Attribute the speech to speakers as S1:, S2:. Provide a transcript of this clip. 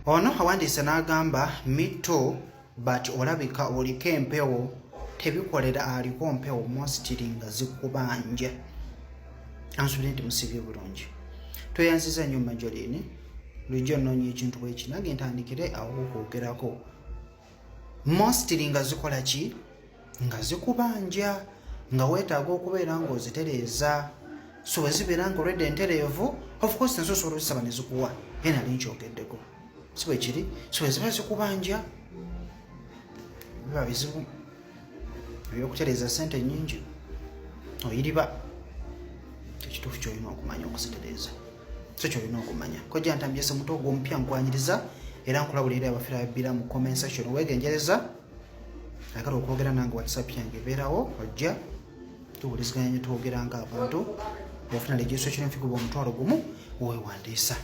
S1: Ono awandiise n'agamba, "Me too, but olabika oliko empewo tebikolera, aliko mpewo mostly nga zikubanja." Ansubire nti musibye bulungi. Tweyanziza nnyo Majolini. Lujja onoonya ekintu bweki, nange ntandikire awo okwogerako. Mostly nga zikola ki? Nga zikubanja, nga weetaaga okubeera ng'ozitereeza. So bwe zibeera nga olwedde entereevu, of course nazo osobola ozisaba ne zikuwa, ye nali nkyogeddeko, si bwe kiri? So bwe ziba zikubanja biba bizibu ebyokutereeza, sente nyingi oyiriba. Ekituufu kyolina okumanya okuzitereeza, so kyolina okumanya. Kojja Ntambyese muto ogwo omupya, nkwanyiriza era nkulabula eri abafere ababbira mu comment section. Wegenjereza. Ayagala okwogera nange, WhatsApp yange ebeerawo, ojja tuwuliziganya ne twogera nga abantu. Bwofuna registration fee guba 10,000, weewandiisa.